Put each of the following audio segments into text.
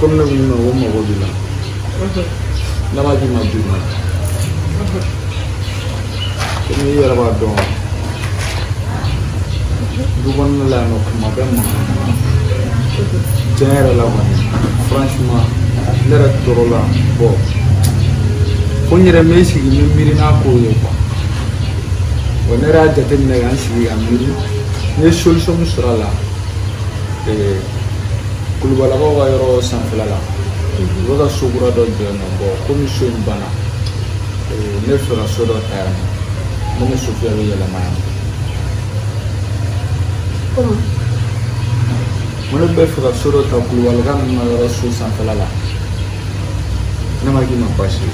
Komi ne kun ko mago b'i la. Ne b'a k'i ma juguman. Komi i yɛrɛ b'a dɔn du kɔnɔna la yan nɔ kuma bɛɛ mankan. Tiɲɛ yɛrɛ la kɔni franchement ne yɛrɛ tɔɔrɔ la bon ko n yɛrɛ bɛ sigi n bɛ miiri n'a kow ye quoi. Bon ne yɛrɛ y'a jateminɛ ka n sigi ka miiri n ye solution min sɔrɔ a la Kulubalakaw ka yɔrɔ sanfɛla la u bɛ ka so kura dɔ jɔ yen nɔ bon komi so in banna ne bɛ fɛ ka so dɔ ta yan nɔ ne ni Sofiya bɛ yɛlɛma yan. Ko ne bɛ fɛ ka so dɔ ta Kulubalaka ninnu ka yɔrɔ so sanfɛla la ne ma k'i ma baasi ye.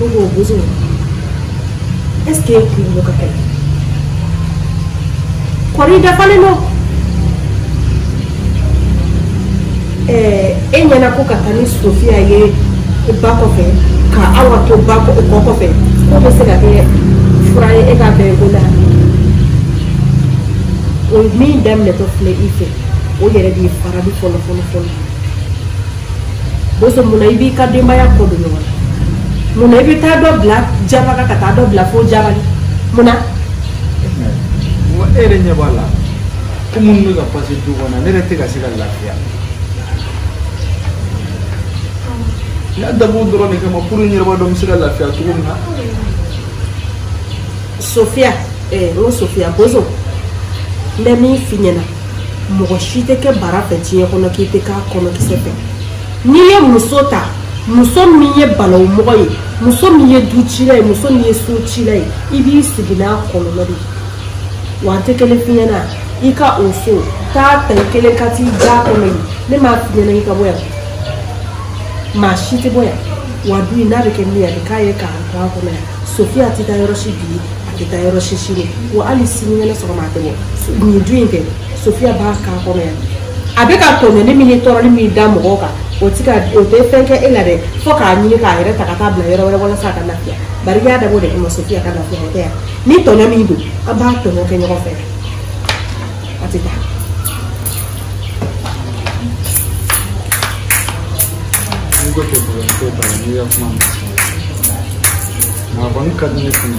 Ne ko Bozo, est-ce que e kunkolo ka kɛnɛ? Kɔri dafalen don. E ɲɛna ko ka taa ni Sofiya ye ba kɔfɛ ka Awa to ba kɔ kɔfɛ k'o bɛ se ka kɛ fura ye e ka bɛnko la. O min daminɛtɔ filɛ i fɛ o yɛrɛ de ye farali fɔlɔ fɔlɔ fɔlɔ. Bozo munna i b'i ka denbaya kɔ don ɲɔgɔn na? Munna i bɛ taa dɔ bila Jabaga ka taa dɔ bila fo Jabali? Munna? E yɛrɛ ɲɛ b'a la ko minnu bɛ ka pase du kɔnɔ ne yɛrɛ tɛ ka se ka lafiya. N y'a dabɔ o dɔrɔn de kama pour n yɛrɛ b'a dɔn n bɛ se ka lafiya cogo min na. Sofiya n ko Sofiya Bozo n bɛ min f'i ɲɛna mɔgɔ si tɛ kɛ bara fɛ diɲɛ kɔnɔ k'i tɛ k'a kɔnɔkisɛ fɛ. N'i ye muso ta muso min ye balawu mɔgɔ ye muso min ye ducila ye muso min ye socila ye i b'i sigi n'a kɔlɔlɔ de ye. Wa n tɛ kelen f'i ɲɛna i ka o so taa ta i kelen ka t'i da kɔnɔ yen ne m'a f'i ɲɛna i ka bɔ yan maa si tɛ bɔ yan wa du in n'a bɛ kɛ min ye a bɛ k'a ye k'a to a kɔnɔ yan Sofiya tɛ taa yɔrɔ si bi a tɛ taa yɔrɔ si sini wa hali sinikɛnɛ sɔgɔma a tɛ bɔ nin du in tɛ Sofiya b'a k'a kɔnɔ yan a bɛ ka tɔɲɔni min ni tɔɔrɔli min da mɔgɔw kan o tɛ ka o tɛ fɛn kɛ e la dɛ fo k'a ɲini k'a yɛrɛ ta ka taa bila yɔrɔ wɛrɛ walasa a ka lafiya bari i y'a dabɔ o de kama Sofiya ka lafiya o tɛ yan ni tɔɲɔ min don an b'a tɔɲɔ kɛ ɲɔgɔn fɛ a tɛ taa. N'i ko tɛ problème foyi t'a la n'i ka kuma mɛn nka a kɔni ka di ne fɛnɛ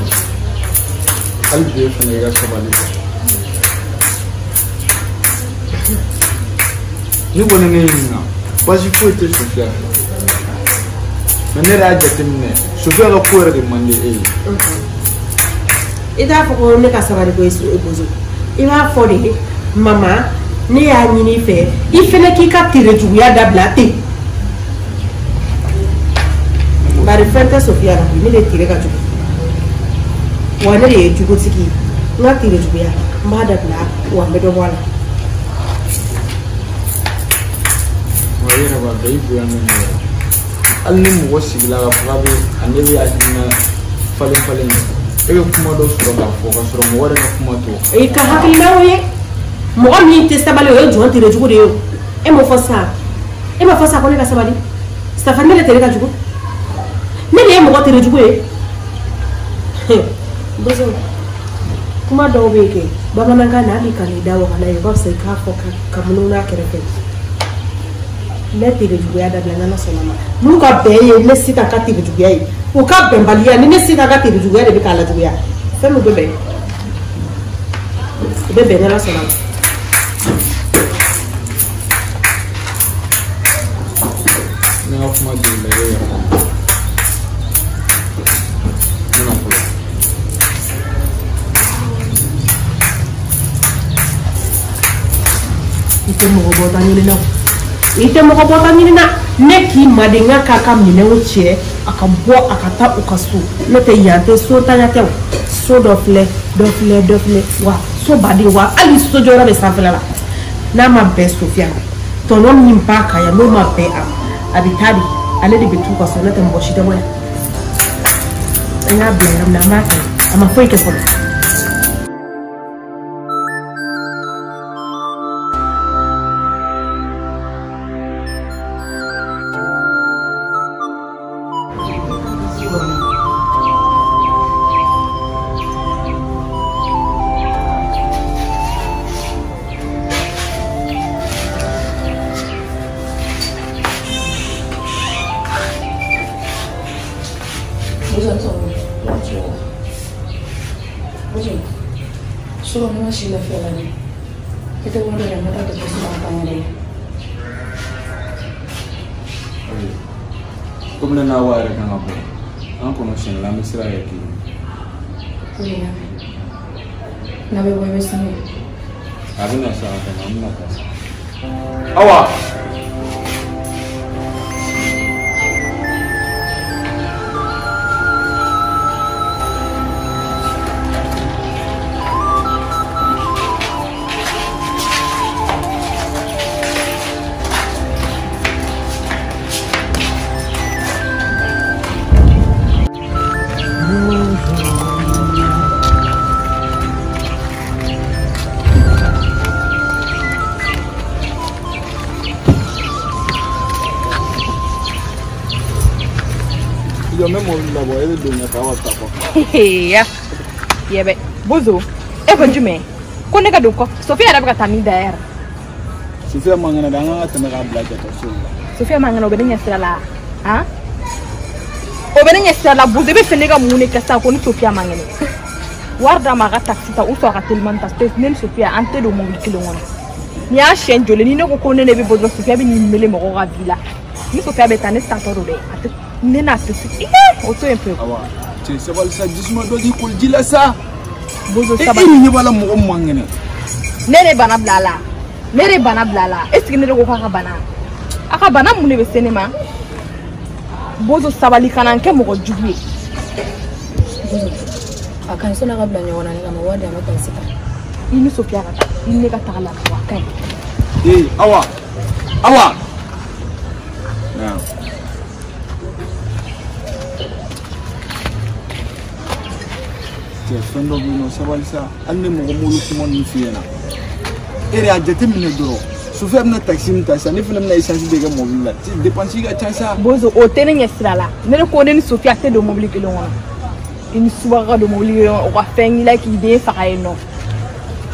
hali bi e fɛnɛ i ka sabali. Ni kɔni ne ɲininka baasi foyi tɛ Sofiya fɛ mɛ ne yɛrɛ y'a jateminɛ Sofiya ka ko yɛrɛ de man di e ye. I t'a fɔ ko ne ka sabali ko Bozo i b'a fɔ de mama ne y'a ɲini i fɛ i fɛnɛ k'i ka tere juguya dabila ten bari fɛn tɛ Sofiya la ne de tere ka jugu wa ne de ye jugutigi ye n ka tere juguya n b'a dabila wa n bɛ dɔ bɔ a la. Wa i yɛrɛ b'a dɔn i bonya min yɛrɛ hali ni mɔgɔ sigila ka fɔ k'a bɛ a ne bɛ hakilina falen falen e bɛ kuma dɔ sɔrɔ k'a fɔ ka sɔrɔ mɔgɔ yɛrɛ ka kuma t'o. I ka hakilina ye mɔgɔ min tɛ sabali o ye jɔn tere jugu de ye o e m'o fɔ sisan e m'a fɔ sisan ko ne ka sabali Safa ne de tere ka jugu ne de ye mɔgɔ tere jugu ye. Bozo kuma dɔw bɛ yen kɛ bamanankan na hali ka n'i da waga n'a ye o ka fisa i k'a fɔ ka munumunu a kɛrɛfɛ. N bɛ tere juguya dabila n'Ala sɔnna ma n'u ka bɛn ye ne Sita ka tere juguya ye u ka bɛnbaliya ni ne Sita ka tere juguya de bɛ k'a lajuguya fɛn min bɛ bɛn u bɛ bɛn n'Ala sɔnna ma. Ne ka kuma jigin la e yɛrɛ ma ne na fɔlɔ. I tɛ mɔgɔ bɔta ɲini na i tɛ mɔgɔ bɔta ɲini na ne k'i madenka k'a ka minɛnw cɛ a ka bɔ a ka taa u ka so n'o tɛ yan tɛ so tanya tɛ o so dɔ filɛ dɔ filɛ dɔ filɛ wa so baden wa hali sojɔyɔrɔ bɛ sanfɛla la n'a ma bɛn Sofiya ma tɔnɔ min b'a kan yan n'o ma bɛn a ma a bɛ taa de ale de bɛ t'u ka so n'o tɛ mɔgɔ si tɛ bɔ yan an y'a bila yɔrɔ min na an b'a kɛ a ma foyi kɛ fɔlɔ. Sɔrɔ ne ma si lafiya la dɛ. E tɛ wari yɛrɛ n ka taa dɔgɔtɔrɔso la ka taa n yɛrɛ ye. Komi ne n'a wa yɛrɛ kan ka bɔ an kɔnɔ siɲɛ la an bɛ sira yɛrɛ kelen. O de y'a mɛn. N'a bɛ bɔ i bɛ sanu. A bɛna sa ka tɛmɛ an bɛna taa sa. Awa. Yɛbɛ bozo e ko jumɛn ko ne ka don kɔ Sofia yɛrɛ bɛ ka taa min d'ailleurs. Sofia man kɛnɛ dɛ, an kan ka tɛmɛ k'a bila dɔgɔtɔrɔso la. Sofia man kɛnɛ o bɛ ne ɲɛ sira la han, o bɛ ne ɲɛ sira la bozo. I bɛ fɛ ne ka mun de kɛ sisan ko ni Sofia man kɛnɛ? Wari d'a ma a ka taxi ta ou soit a ka telimani ta. Ne ni Sofia an tɛ don mobili kelen kɔnɔ. N'i y'a siɲɛ joli ni ne ko ko ne de bɛ bɔ dɔrɔn Sofia bɛ n'i mele mɔgɔw ka vie la. Ni Sofia bɛ taa ne tatɔ don dɛ, a tɛ ne n'a tɛ se o to yen pewu. Awa cɛ sabali sa, jisuma dɔ k'i koli ji la sa. Bozo sabali. E ni ɲɛ b'a la mɔgɔ man kɛnɛ. Ne de bana bila a la, ne de bana bila a la. Est ce que ne de ko k'a ka bana? A ka bana mun de bɛ se ne ma? Bozo sabali kana n kɛ mɔgɔ jugu ye. Bozo a ka ɲi sɔnni a ka bila ɲɔgɔn na ne kama wari di an bɛ taxi ta. I ni Sofia ka taa, i ni ne ka taga la wa ka ɲi. Ee Awa Awa. Cɛ fɛn dɔ bɛ yen nɔ sabali sa, hali ni mɔgɔ m'olu kuma ninnu f'i ɲɛna e de y'a jateminɛ dɔrɔn. Sofia bɛna taxi min ta sisan, ne fana bɛna essence de kɛ mobili la, dépense ka ca sa. Bozo o tɛ ne ɲɛ sira la. Ne de ko ne ni Sofia tɛ don mobili kelen kɔnɔ. I ni subaga ka don mobili kelen kɔnɔ o ka fɛn k'i la k'i den faga yen nɔ.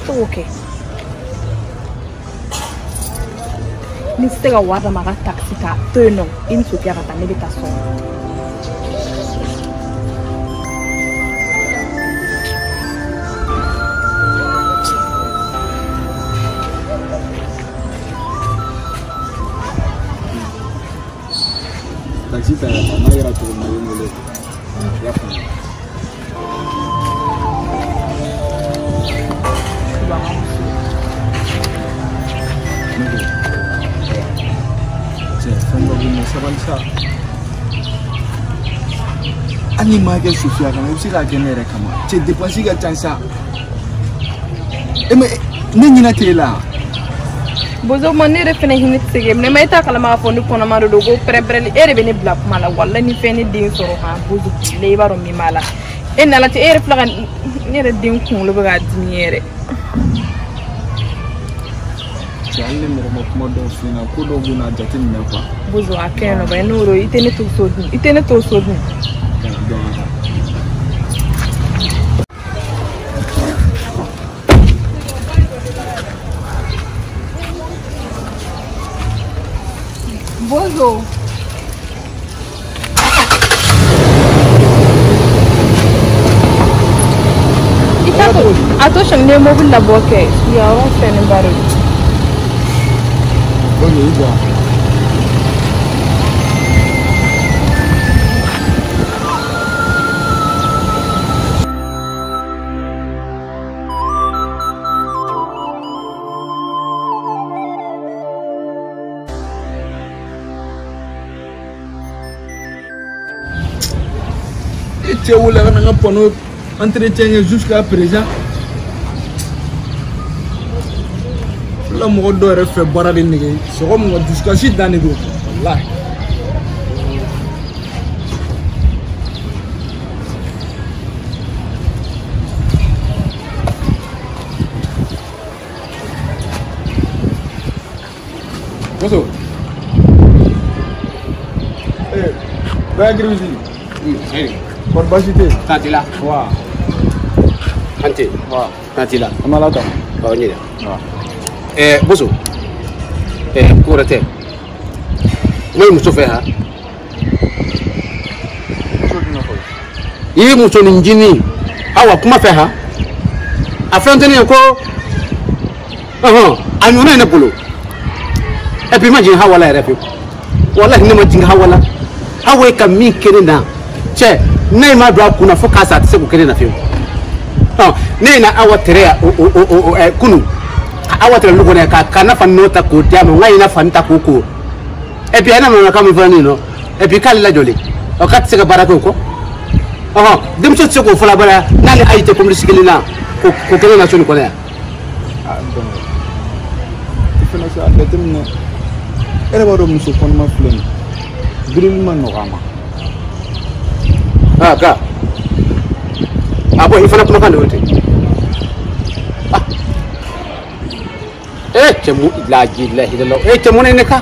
T'o kɛ. Ni tɛ se ka wari d'a ma a ka taxi ta to yen nɔ, i ni Sofia ka taa, ne bɛ taa so. Taxi ta yɛrɛ n'a kɛra cogo min na i bɛ n wele. I y'a faamuya. Cɛ fɛn dɔ bɛ yen nɔ sabali sa. Hali n'i m'a kɛ Sofia kama i bɛ se k'a kɛ ne yɛrɛ kama. Cɛ dépense ka ca sa. E ma ne ɲinɛ t'e la. Bozo ma ne yɛrɛ fɛnɛ hinɛ tɛ se k'e minɛ, ma e t'a kalama k'a fɔ ne kɔnɔma de don ko pɛrɛn-pɛrɛnli e de bɛ ne bila kuma la. Walahi ni fɛn ne den sɔrɔ han bozo ne i b'a dɔn min b'a la. E nana ten e yɛrɛ filɛ ka ne yɛrɛ den kunkolo bɛ k'a dimi yɛrɛ. Cɛ hali ni mɔgɔ ma kuma dɔw f'i ɲɛna ko dɔw bɛ yen nɔ a jateminɛ quoi. Bozo a ka ɲi nɔ bari n'o i tɛ ne to so dun, i tɛ ne to so dun. Bozo. A to sɔn ne mobili labɔ kɛ yan yɔrɔ fɛnnen ba de don. Ok, i jɔ. E cɛ wele a ka na n ka panneau entretien kɛ jusqu'à présent. La mɔgɔ dɔw yɛrɛ fɛ baara de nege sɔgɔma ka dusukasi dan de don walahi. Bozo. Eh, bɛɛ girisi. Kɔri baasi tɛ yen? Kan t'i la. Wa. Kan tɛ. Wa. Kan t'i la. An b'Ala tanu. Awɔ n ɲinɛ. Wa. Bozo. Ko wɛrɛ tɛ. Kuma i muso fɛ han. Muso jumɛn fɔlɔ? I muso nin jinin. Awa kuma fɛ han. A fɛn tɛ ne ye ko a ɲɔgɔnna ye ne bolo. Et puis ma jigin Hawa la yɛrɛ fewu. Walahi ne ma jigin Hawa la. Hawa ye ka min kɛ ne na cɛ ne ma don a kunna fo k'a sa a tɛ se k'o kɛ ne na fewu. Ne ye na Awa tere yan o kunu ka Awa tere lu kɔnɔ yan ka na fani n'o ta k'o di a ma n k'a ye na fani ta k'o ko. Et puis a ye na manamanakan min fɔ ne ye nɔ et puis k'ale lajɔlen ɔ k'a tɛ se ka baara kɛ o kɔ. Denmuso tɛ se k'o fɔ la bala n'ale ayi tɛ complice kelen na k'o kɛ ne na so nin kɔnɔ yan. I fana sa a jateminɛ e yɛrɛ b'a dɔn muso kɔnɔma filɛ nin ye birili ma nɔgɔ a ma. Ah ga ah bon i fana kumakan de y'o ten. Eh cɛ mu lajilahi eh cɛ mun ne ka.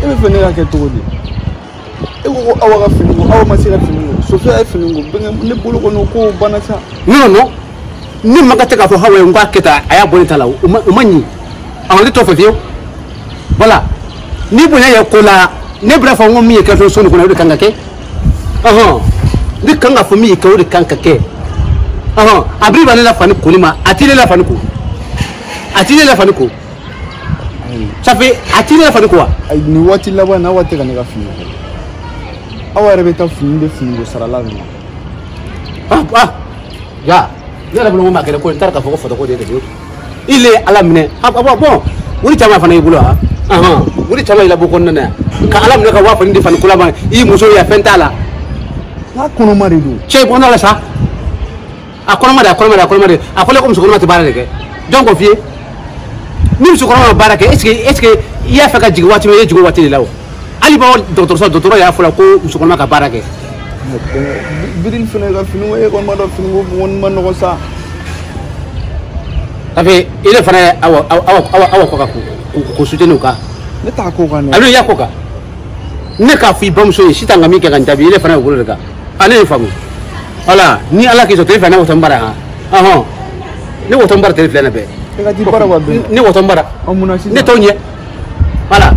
E bɛ fɛ ne ka kɛ cogo di? E ko ko Awa ka fini ko Awa ma se ka fini ko Sofiya ye fini ko bɛnkɛ ne bolo kɔni o ko banna sa. Non non ne man ka tɛ k'a fɔ Hawa ye n k'a kɛ tan a y'a bɔ ne ta la o ma ɲi awɔ ne t'o fɛ fiyewu. Voilà ni bonya ye ko la ne bɛna fɔ n ko min ye kɛ so nin kɔnɔ o de kan ka kɛ. Ne kan ka fɔ min ye kɛ o de kan ka kɛ. A biri b'ale la fani koli ma a t'i ne la fani ko a t'i ne la fani ko. Ça fait a t'i ne la fani ko wa. Ayi nin waati laban in na Awa tɛ ka ne ka fini ko. Awa yɛrɛ bɛ taa fini de finiko sarala de ma. Ja ne yɛrɛ bolo ko maa kɛlɛ ko n taara k'a fɔ ko photo ko de ye il est ala minɛ bon wuli caman fana y'i bolo wuli caman y'i labɔ kɔnɔna na yan ka ala minɛ ka waa fani di fani kola ma i muso ye fɛn t'a la. N'a kɔnɔma de don. Cɛ bɔnna la sa a kɔnɔma de a kɔnɔma de a kɔnɔma de a fɔlen ko muso kɔnɔma tɛ baara de kɛ jɔn k'o f'i ye ni muso kɔnɔma ma baara kɛ est ce que i y'a fɛ ka jigin waati min i ye jigin o waati de la o. Hali b'aw dɔgɔtɔrɔso dɔgɔtɔrɔ y'a fɔ la ko muso kɔnɔma ka baara kɛ. Birili fana ka fini ko e kɔni b'a dɔn fini ko kɔni ma nɔgɔ sa. Ça fait i de fana ye Awa kɔ kan k'o soutenir o kan. Ne t'a ko kan dɛ. A bɛ y'a ko kan. Ne k'a fɔ i bamuso ye sisan ka min kɛ ka n jaabi i de fana y'o bolo de kan. A ne ye faamu. Voilà ni ala k'i sɔn tile fila ne wɔtɔ n bara han. Ne wɔtɔ n bara tile fila in bɛɛ. E ka t'i bara wa bɛn. Ne wɔtɔ n bara. Ɔ mun na sisan. Ne t'o ɲɛ. Voilà.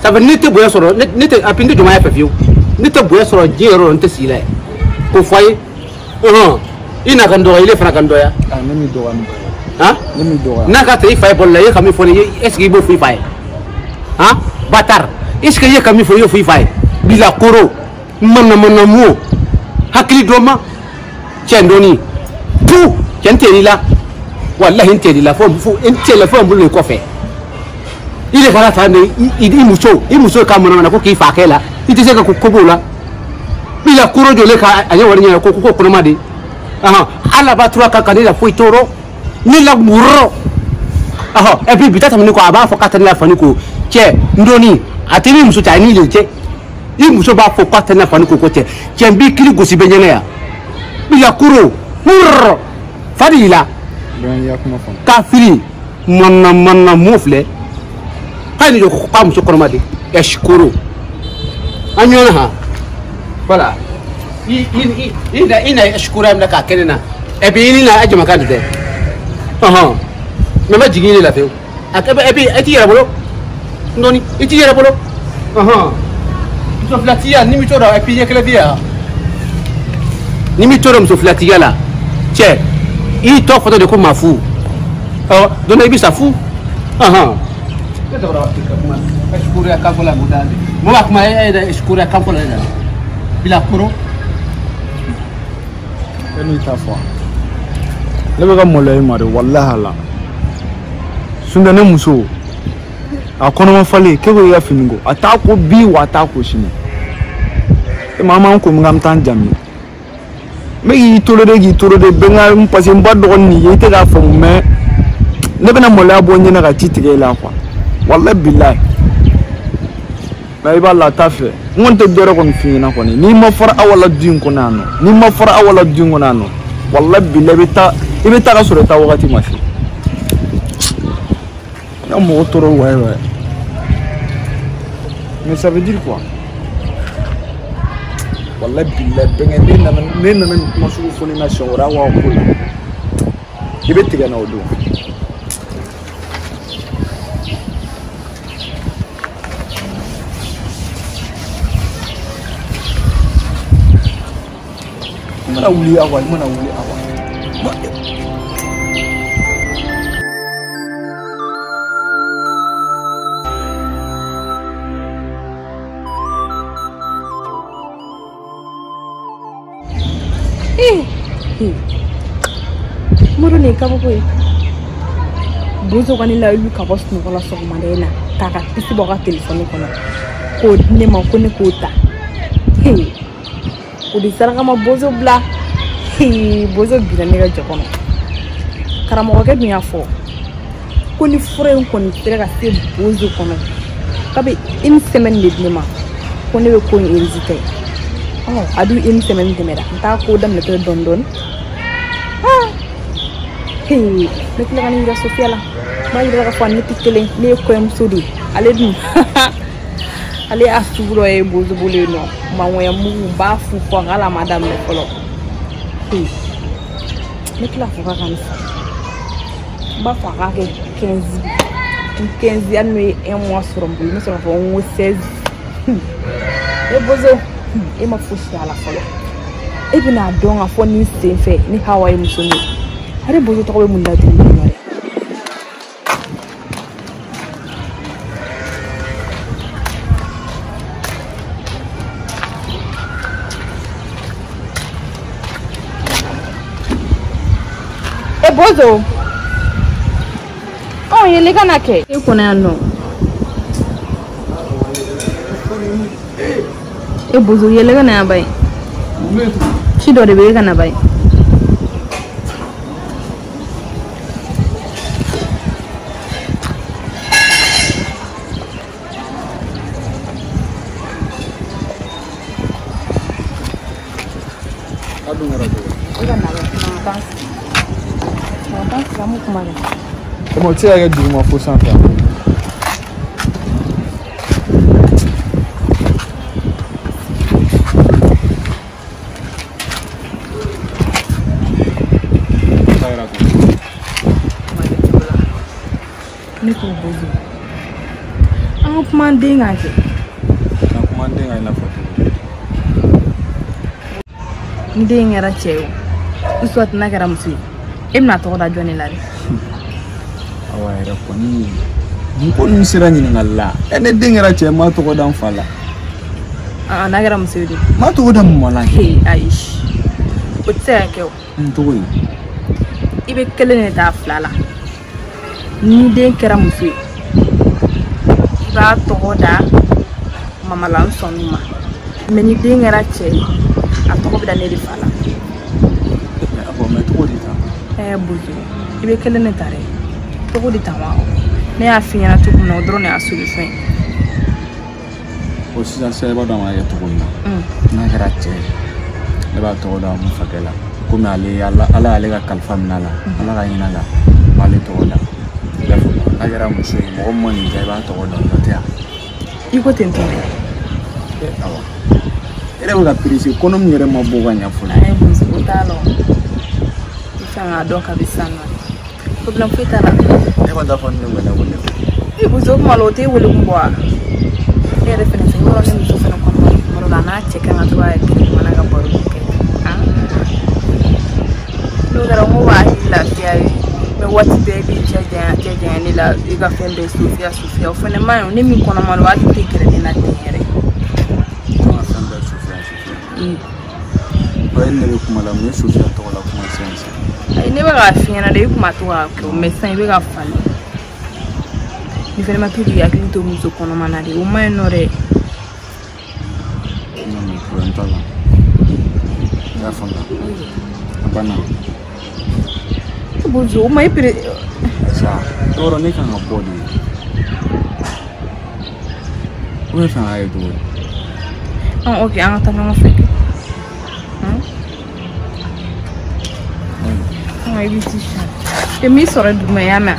Ça fait ne tɛ bonya sɔrɔ ne tɛ a puis n tɛ jɔnmaya fɛ fiyewu. Ne tɛ bonya sɔrɔ diɲɛ yɔrɔ n tɛ sigi la ye. K'o fɔ a ye. I n'a ka n dɔgɔya ile fana ka n dɔgɔya. Ne m'i dɔgɔya. Ne m'i dɔgɔya. N'a ka taa i fa ye bɔlɔ la i ye ka min fɔ ne ye est ce que i b'o fɔ i fa ye? Bâtard est ce que i ye ka min fɔ i y'o fɔ i fa ye? Bila koro manamanamu hakili dɔ ma cɛ dɔɔni tu cɛ n tɛ la walahi n tɛ la fo n tɛ la fo n bolo de kɔfɛ. I de kana taa ne i muso ka manamana ko k'i fa kɛ la i tɛ se ka ko b'o la. Bila koro jɔlen ka a ɲɛ wari ɲɛna ko kɔnɔma de. Ala b'a tura ka ne la foyi tɔɔrɔ ne la murɔ. Et puis bi ta tɛmɛnen kɔ a b'a fɔ k'a tɛ ne la fani ko cɛ n dɔɔni a tɛ ni muso cɛ a ni le cɛ i muso b'a fɔ k'a tɛ ne la fani ko cɛ cɛ n b'i kiri gosi bɛ ɲɛnɛ yan. Bila koro murɔ fa de y'i la. Kafiri manamanamu filɛ k'a ni jɔ ko k'a muso kɔnɔma de ɛsikoro an ɲɔgɔn han. Voilà i na ɛsikoro minɛ k'a kɛ ne na et puis i ni na a jamakan de tɛ. Mais ma jigin i de la fewu et puis i t'i yɛrɛ bolo n dɔɔni i t'i yɛrɛ bolo. Muso filatigiya ni mi t'o dɔn et puis ɲɛ kelen b'i yan ni mi t'o dɔn muso filatigiya la cɛ i tɔ fɔtɔ de ko maa fu don dɔ i bɛ sa fu. Ne tɔgɔ kuma ɛsikoroya kan fɔlɔ la mun da mun b'a kuma e yɛrɛ ɛsikoroya kan fɔlɔ la bila koro. E n'i ta fɔ ne bɛ ka maloya i ma de walahi ala. Sunjata ne muso a kɔnɔma falen k'e ko i ka fini ko a t'a ko bi wa a t'a ko sini. E ma an b'an ko min k'an bɛ taa an jami. N bɛ k'i toléré k'i toléré bɛɛ n ka parce que n ba dɔgɔnin nin ye i tɛ k'a faamu mais ne bɛna maloya bɔ n ɲɛna ka ci tigɛ e la quoi walahi bilahi. Mais i b'a la a t'a fɛ n kɔni tɛ dɔ wɛrɛ kɔni f'i ɲɛna kɔni n'i ma fara Awa la du in kɔnɔ yan nɔ n'i ma fara Awa la du in kɔnɔ yan nɔ walahi bilahi i bɛ taa ka sɔrɔ i taa wagati ma se. N ka mɔgɔ tɔɔrɔ wayi wayi. Mais ça veut dire quoi? Walahi bilahi bɛnkɛ ne nana nin kuma sugu fɔ ne na siɲɛ wɛrɛ aw ka ko la i bɛ tigɛ n na o don. I mana wuli Awa i mana wuli Awa. kabako ye. Bozo ka ne layidu ka bɔ sunɔgɔ la sɔgɔmada in na k'a ka pisi bɔ a ka telefɔni kɔnɔ k'o di ne ma ko ne k'o ta. O de saraka ma bozo bila. Bozo binna ne ka jɔ kɔnɔ. Karamɔgɔkɛ dun y'a fɔ ko ni fura in kɔni sera ka se bozo kɔnɔ k'a bɛ une semaine de di ne ma ko ne bɛ ko in résultat. A dun une semaine tɛmɛra n t'a ko daminɛtɔ dɔɔni dɔɔni. Ne tila ka ne yira Sofiya la. N b'a yira k'a fɔ ne tɛ kelen, ne ye kɔɲɔmuso de ye. Ale dun ale y'a sugu dɔ ye bozo bolo yen nɔ. Mangoya mugu n b'a fu fɔ hali a ma daminɛ fɔlɔ. Ne tila fɔ k'a ka ne fɔ. N b'a fɔ a k'a kɛ 15 n 15 hali n'o ye 1 mois sɔrɔ n bolo n bɛ sɔrɔ k'a fɔ n ko 16. E bozo e ma fosi a la fɔlɔ. E bɛna dɔn k'a fɔ nin sen fɛ ni Hawa ye muso min ye. Ale bozo tɔgɔ bɛ mun da tuguni nɔ dɛ. E bozo ɔ yɛlɛ ka na kɛ. E kɔnɔ yan nɔ. E bozo yɛlɛ ka na yan ba ye. Ci dɔ de bɛ e ka na ba ye. O tɛ se ka kɛ duguma fo sanfɛ. Ne k'o bozo. An ka kuma an den kan kɛ. Ka kuma an den kan i n'a fɔ cogo di? N den kɛra cɛ ye o, soit n'a kɛra muso ye, e bɛna tɔgɔ da jɔn de la dɛ? Awa yɛrɛ kɔni nin ko ninnu sera ɲininkali la. Ɛ ne den kɛra cɛ ye, n m'a tɔgɔ da n fa la. N'a kɛra muso ye dun? N m'a tɔgɔ da mama la. Ayi, o tɛ se ka kɛ o. N cogo di? I bɛ kelen de ta fila la. Ni den kɛra muso ye, i b'a tɔgɔ da mama la n sɔnn'o ma. Mɛ ni den kɛra cɛ ye, a tɔgɔ bɛ da ne de fa la. Mɛ cogo di tan? Bozo, i bɛ kelen de ta dɛ. Cogo di tan wa? Ne y'a f'i ɲɛna cogo min na o dɔrɔn de y'a solution ye. O sisan sisan i b'a dɔn a ma kɛ cogo min na. N'a kɛra cɛ ye, ne b'a tɔgɔ da n fakɛ la. Komi ale ala y'ale ka kalifa minɛ a la, ala ka hinɛ a la, n b'ale tɔgɔ da. I y'a faamu? N'a kɛra muso ye, mɔgɔ min ma nin diya i b'a tɔgɔ da o la tɛ yan. I ko ten tɔ dɛ. Awa. E yɛrɛ bɛ ka perese kɔnɔ min yɛrɛ ma bɔ ka ɲɛ fɔlɔ. Ayi bozo, o t'a la o. I kan k'a dɔn kabi sisan nɔ. Problème foyi t'a la. Ne ma taa fɔ ni ne wele wele. E bozo o kuma la o t'e wele kun bɔ wa? Ne yɛrɛ fɛnɛ fɛ yɔrɔ ne muso fɛnɛ kɔnɔma don kuma dɔ la a n'a cɛ kan ka to ka tile ka baro kɛ. N'o kɛra n ko b'a hakili lafiya ye. Mɛ waati bɛɛ i b'i cɛ janya ne la i ka fɛn bɛɛ Sofiya Sofiya o fɛnɛ man ɲi o ne min kɔnɔma don hali tɛ gɛrɛ ne la ten yɛrɛ. Kan ka fɛn bɛɛ Sofiya Sofiya. O ye ne bɛ kuma la mun ye Sofiya tɔgɔ la kuma sisan sisan. Ayi ne bɛ k'a f'i ɲɛna de i kun ma to k'a kɛ o mɛ sisan i bɛ ka falen. Ni fɛnɛ ma to k'i hakili to muso kɔnɔma na de o man ɲi nɔ dɛ. Non non problème t'a la. I y'a faamuya. A banna. Bozo o ma e pere. Sa yɔrɔ ne kan ka bɔ de. O bɛ fɛ k'a ye cogo di? Ok an ka taa ɲɔgɔn fɛ. I b'i ci sisan. E m'i sɔrɔ duguma i y'a mɛn?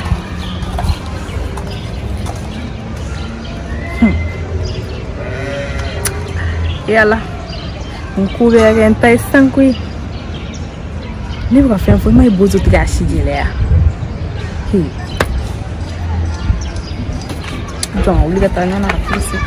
Yala n ko bɛ kɛ n ta ye sisan koyi. Ne bɛ ka fɛn fɔ i m'a ye bozo tɛ k'a si gɛlɛya. Jɔn ka wuli ka taa ɲɔgɔn na ka perese.